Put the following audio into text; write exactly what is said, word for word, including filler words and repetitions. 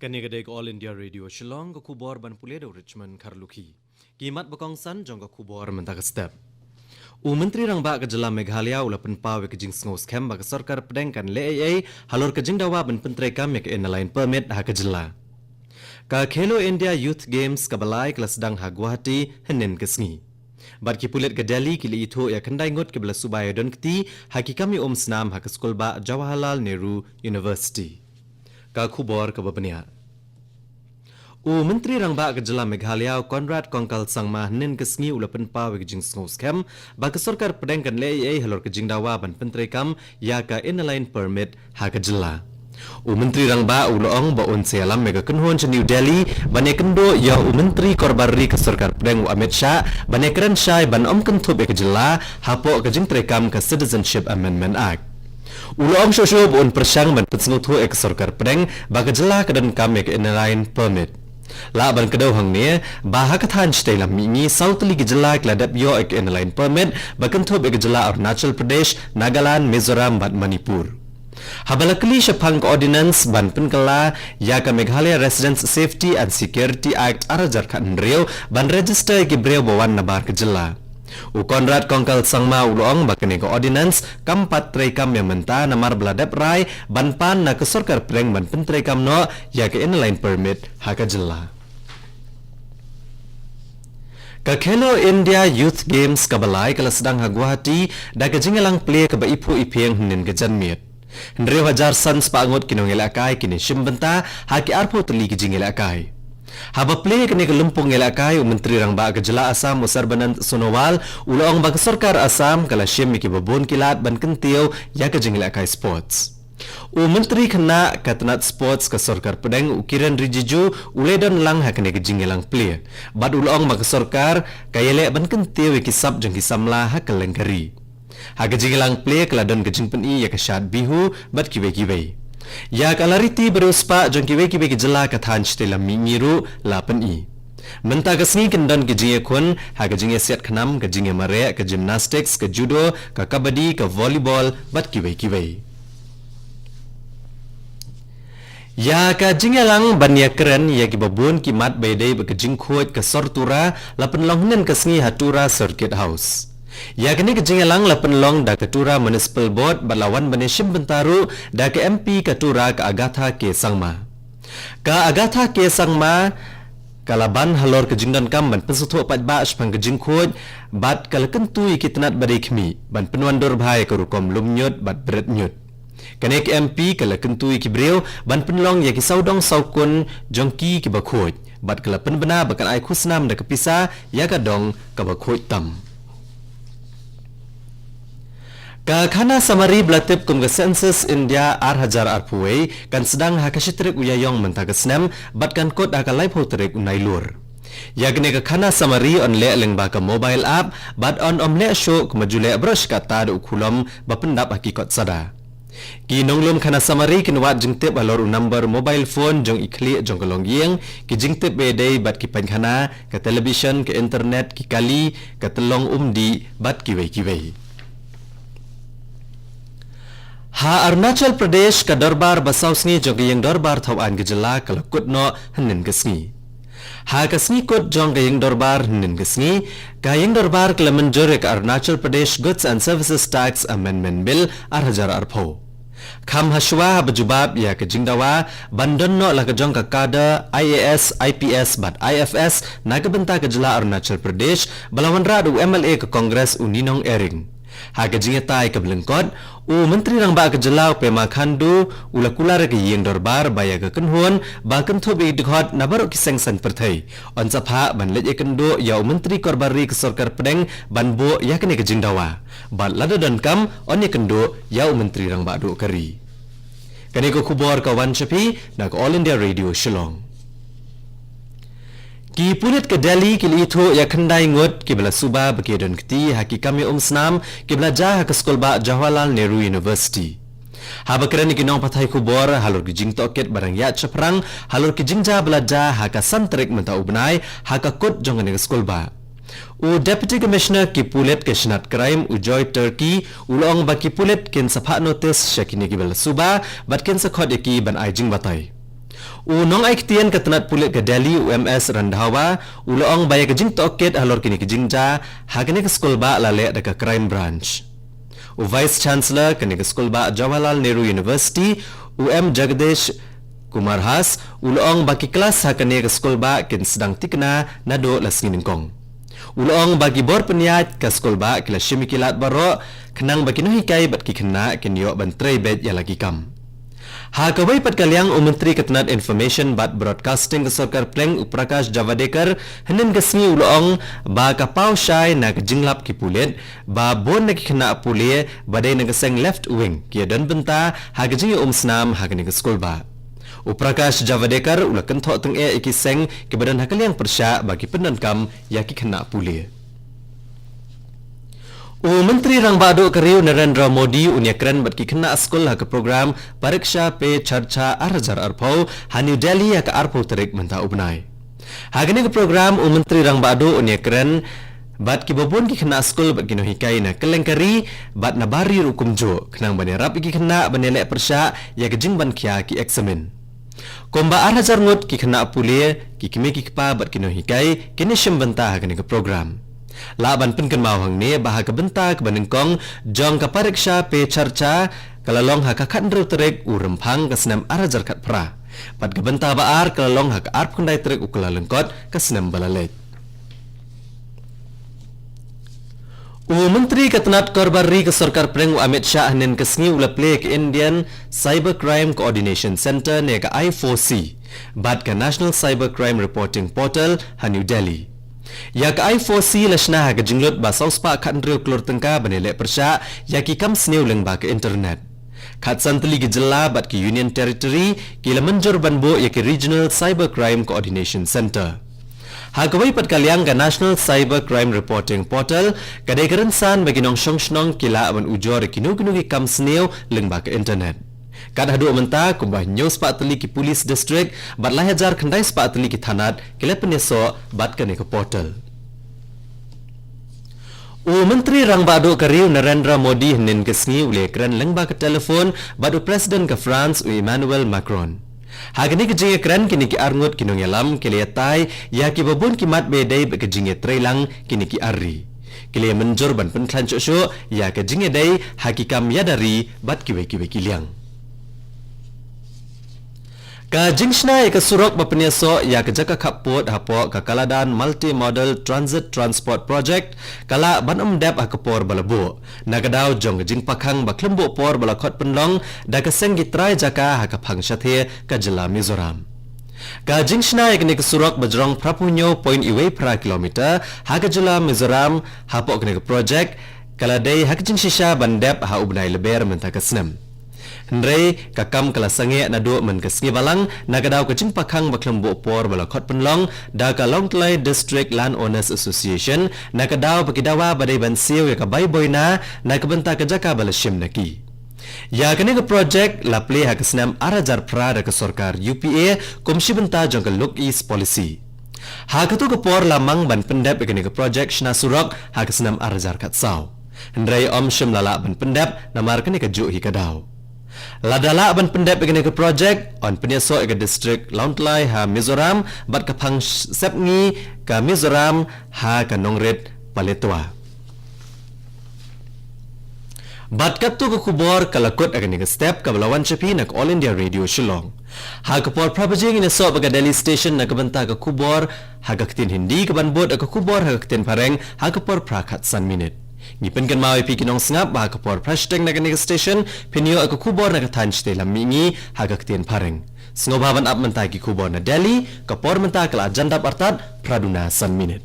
Kane ka dei ka All India Radio Shillong, ka khubor ban pule da u Richmond Kharlukhi. Ki mat ba kongsan jong ka khubor mynta ka step. U Myntri Rangbah ka jylla Meghalaya u la pynpaw ïa ka jingsngew skhem ba ka sorkar pdeng kan leh ei ei halor ka jingdawa ban pyntreikam ïa ka Inner Line Permit ha ka jylla. Ka Khelo India Youth Games kaba lai ka la sdang ha Guwahati hynnin ka sngi. Bad ki pulit ka Delhi ki la ithuh ïa khyndai ngut kiba la suba ïa don kti ha ki kam ïa um snam ha ka skulbah Jawaharlal Nehru University. Ka khubor kaba bniah. U Myntri Rangbah ka jylla Meghalaya u Conrad Kongkal Sangma hynnin ka sngi u la pynpaw ïa ka jingsngew skhem ba ka sorkar pdeng kan leh ei ei halor ka jingdawa ban pyntreikam ïa ka Inner Line Permit ha ka jylla. U Myntri Rangbah u la ong ba un sa ïalam ïa ka kynhun sha New Delhi ban ïakynduh ïa u Myntri Korbar Ri ka sorkar pdeng u Amit Shah ban ïakren shai ban ym kynthup ïa ka jylla hapoh ka jingtreikam ka Citizenship Amendment Act. U la ong shuh shuh ba un pyrshang ban pynsngewthuh ïa ka sorkar pdeng ba ka jylla ka donkam ïa ka Inner Line Permit. Lah ban kdew hangne ba ha ka thaiñ shatei lam mihngi saw tylli ki jylla ki la dep ïoh ïa ka Inner Line Permit ba kynthup ïa ka jylla Arunachal Pradesh, Nagaland, Mizoram bad Manipur. Haba la kylli shaphang ka ordinance ban pynkylla ïa ka Meghalaya Residents Safety and Security Act ar hajar khathynriew ban register ïa ki briew ba wan nabar ka jylla. U Conrad Kongkal Sangma u la ong ba kane ka ordinance kam pat treikam ïa mynta namar ba la dep rai ban pan na ka sorkar pdeng ban pyntreikam noh ïa ka Inner Line Permit ha ka jylla. Ka Khelo India Youth Games kaba lai ka la sdang ha Guwahati da ka jingïalang plie kaba iphuh iphieng hynnin ka janmiet. Hynriew hajar san spah ngut ki nongïalehkai kin ïashim bynta ha ki arphew tylli ki jingïalehkai. Haba plie ïa kane ka lympung ïalehkai, u Myntri Rangbah ka jylla Assam u Sarbanand Sonowal u la ong ba ka sorkar Assam ka la shim ïa kiba bun ki lad ban kyntiew ïa ka jingïalehkai sports. U Myntri khynnah ka tnat sports ka sorkar pdeng u Kiren Rijiju u la don lang ha kane ka jingïalang plie. Bad u la ong ba ka sorkar ka ïaleh ban kyntiew ïa ki sap jong ki samla ha kylleng ka ri. Ha ka jingïalang plie ka la don ka jingpyni ïa ka shad Bihu bad kiwei kiwei. Ïa ka lariti ba riewspah jong kiwei kiwei ki jylla ka thaiñ shatei lam mihngi ruh la pyni. Mynta ka sngi kin don ki jingïakhun ha ka jingïasiat khnam, ka jingïamareh, ka gymnastics, ka judo, ka kabaddi, ka volleyball bad kiwei kiwei. Ïa ka jingïalang ban ïakren ïa kiba bun ki mat ba ïadei bad ka jingkhuid ka sor Tura la pynlong hynnin ka sngi ha Tura Circuit House. Ïa kane ka jingïalang la pynlong da ka Tura Municipal Board bad la wan ban ïashim bynta ruh da ka M P ka Tura ka Agatha K Sangma. Ka Agatha K Sangma ka la ban halor ka jingdonkam ban pynsngewthuh paidbah shaphang ka jingkhuid bad ka la kyntu ïa ki tnat ba dei khmih ban pynwandur bha ïa ka rukom lum ñiut bad bret ñiut. Kane ka M P ka la kyntu ïa ki briew ban pynlong ïa ki sawdong sawkun jong ki kiba khuid bad ka la pynbna ba kan ai khusnam da ka pisa ïa ka dong kaba khuid tam. Ka khana summary ba la tip kum ka Census India ar hajar arphew wei kan sdang ha ka shi tarik u Ïaïong mynta ka snem bad kan kut ha ka laiphew tarik u Nailur. Ïa kane ka khana summary yn leh lyngba ka mobile app bad yn ym leh shuh kumba ju leh baroh shi katta da u khulom ba pyndap ha ki kot sada. Ki nonglum khana summary kin wad jingtip halor u number mobile phone jong i khlieh jong ka longïing, ki jingtip ba ïadei bad ki paikhana, ka television, ka internet, ki kali, ka tyllong umdih bad kiwei kiwei. Ha Arunachal Pradesh, ka dorbar ba saw sngi jong ka ïing dorbar thaw aiñ ka jylla ka la kut noh hynnin ka sngi. Ha ka sngi kut jong ka ïing dorbar hynnin ka sngi, ka ïing dorbar ka la mynjur ïa ka Arunachal Pradesh Goods and Services Tax Amendment Bill ar hajar arphew. Kham hashwa haba jubab ïa ka jingdawa ban don noh la ka jong ka cadre I A S, I P S bad I F S na ka bynta ka jylla Arunachal Pradesh ba la wanrah da u M L A ka Congress u Ninong Ering. Ha ka jingïatai kaba lyngkot, u Myntri Rangbah ka jylla u Pema Khandu u la kular ïa ka ïing dorbar ba ïa ka kynhun ba kynthup ïa ki dkhot na baroh ki seng saiñ pyrthei yn sa phah ban leit ïakynduh ïa u Myntri Korbar Ri ka sorkar pdeng ban buh ïa kane ka jingdawa. Bad lada donkam yn ïakynduh ïa u Myntri Rangbah duh ka ri. Kane ka khubor ka wan sha phi na ka All India Radio Shillong. Ki pulit ka Delhi ki la ithuh ïa khyndai ngut kiba la suba ba ki don kti ha ki kam ïa um snam kiba la jia ha ka skulbah Jawaharlal Nehru University. Haba kren ïa ki nongpathai khubor halor ki jingtohkit ba dang ïaid shaphrang halor ki jingjia ba la jia ha ka san tarik mynta u bnai ha ka kut jong kane ka skulbah, u Deputy Commissioner ki pulit ka shnat crime, u Joy Turkey, u la ong ba ki pulit kin sa phah notis sha kine kiba la suba bad kin sa khot ïa ki ban ai jingbatai. U nongai ktien ka tnat pulit ka Delhi, u M S Randhawa, u la ong ba ïa ka jingtohkit halor kine ki jingjia ha kane ka skulbah la leh da ka Crime Branch. U Vice Chancellor kane ka skulbah Jawaharlal Nehru University, u M Jagadish Kumar Has, u la ong ba ki klas ha kane ka skulbah kin sdang thikna naduh la sngi nyngkong. U la ong ba ki bor pynïaid ka skulbah ki la shim ïa ki lad baroh khnang ba ki nonghikai bad ki khynnah kin ïoh ban trei beit ïa la ki kam. Ha kawei pat ka liang, u Myntri ka tnat Information bad Broadcasting ka Sorkar Pdeng, u Prakash Javadekar, hynnin ka sngi u la ong ba ka paw shai na ka jinglap ki pulit ba bun na ki khynnah pule ba dei na ka seng left wing ki ïa don bynta ha ka jingïaumsnam ha kane ka skulbah. U Prakash Javadekar u la kynthoh tyngeh ïa ki seng kiba don ha ka liang pyrshah ba ki pyndonkam ïa ki khynnah pule. U Myntri Rangbah Duh ka ri, u Narendra Modi, un ïakren bad ki khynnah skul ha ka program Pariksha Pe Charcha ar hajar arphew ha New Delhi ha ka arphew tarik mynta u bnai. Ha kane ka program, u Myntri Rangbah Duh un ïakren bad kiba bun ki khynnah skul bad ki nonghikai na kylleng ka ri bad na bar ri ruh kumjuh, khnang ban ïarap ïa ki khynnah ban ïaleh pyrshah ïa ka jingban khia ki eksamin. Kumba ar hajar ngut ki khynnah pule, ki kmie ki kpa bad ki nonghikai kin ïashim bynta ha kane ka program. Lah ban pynkynmaw hangne ba ha ka bynta kaba nyngkong jong ka Pariksha Pe Charcha ka la long ha ka khathynriew tarik u Rymphang ka snem ar hajar khatphra, bad ka bynta ba ar ka la long ha ka arphew khyndai tarik u Kyllalyngkot ka snem ba la leit. U Myntri ka tnat Kor Bar Ri ka Sorkar Pdeng, u Amit Shah, hynnin ka sngi u la plie ïa ka Indian Cyber Crime Coordination Centre ne ka I four C bad ka National Cyber Crime Reporting Portal ha New Delhi. Ïa ka I four C la shna ha ka jinglut ba saw spah khathynriew klur tyngka ban ïaleh pyrshah ïa ki kam sniew lyngba ka internet. Khatsan tylli ki jylla bad ki Union Territory ki la mynjur ban buh ïa ki Regional Cyber Crime Coordination Centre. Ha kawei pat ka liang, ka National Cyber Crime Reporting Portal ka dei ka rynsan ba ki nongshong shnong ki lah ban ujor ïa kino kino ki kam sniew lyngba ka internet. Kat haduh mynta, kumba hynñiew spah tylli ki police district bad lai hajar khyndai spah tylli ki thanat ki la pynïasoh bad kane ka portal. U Myntri Rangbah Duh ka ri, u Narendra Modi, hynnin ka sngi u la ïakren lyngba ka telephone bad u President ka France, u Emmanuel Macron. Ha kane ka jingïakren, kine ki arngut ki nongïalam ki la ïatai ïa kiba bun ki mat ba ïadei bad ka jingïatreilang kine ki ar ri. Ki la ïamynjur ban pynkhlaiñ shuh shuh ïa ka jingïadei ha ki kam ïada ri bad kiwei kiwei ki liang. Ka jingshna ïa ka surok ba pynïasoh ïa ka jaka khappud hapoh ka Kaladan Multimodal Transit Transport Project ka lah ban ym dep ha ka por ba la buh, na ka daw jong ka jingpakhang ba khlem buh por ba la khot pynlong da ka seng ki trai jaka ha ka phang shathie ka jylla Mizoram. Ka jingshna ïa kane ka surok ba jrong phraphew hynñiew point wei phra kilometer ha ka jylla Mizoram hapoh kane ka project ka la dei ha ka jingshisha ban dep ha u bnai Lber mynta ka snem. Hynrei ka kam ka la sangeh naduh myn ka sngi Balang, na ka daw ka jingpakhang ba khlem buh por ba la khot pynlong da ka Lawngtlai District Landowners Association, na ka daw ba ki dawa ba dei ban siew ïa ka bai boina na ka bynta ka jaka ba la shim na ki. Ïa kane ka project la plie ha ka snem ar hajar phra da ka sorkar U P A kum shi bynta jong ka Look East Policy. Ha kato ka por la mang ban pyndep ïa kane ka project shna surok ha ka snem ar hajar khatsaw. Hynrei ym shym la lah ban pyndep namar kane kajuh hi ka daw. Lada lah ban pyndep ïa kane ka project, yn pynïasoh ïa ka district Lawngtlai ha Mizoram bad ka phang sh-, sepngi ka Mizoram ha ka nongrit Paletwa. Bad katto ka khubor ka la kut ha kane ka step kaba la wan sha phi na ka All India Radio Shillong. Ha ka por phra baje ngin ïasoh bad ka Delhi Station na ka bynta ka khubor ha ka ktien Hindi, kaban bud ïa ka khubor ha ka ktien Phareng ha ka por phra khatsan minit. Ngi pynkynmaw ïa phi ki nongsngap ba ha ka por phra shiteng na kane ka station phin ïoh ïa ka khubor na ka thaiñ shatei lam mihngi ha ka ktien Phareng. Sngewbha ban ap mynta ïa ki khubor na Delhi, ka por mynta ka la jan dap artat phra duna san minit.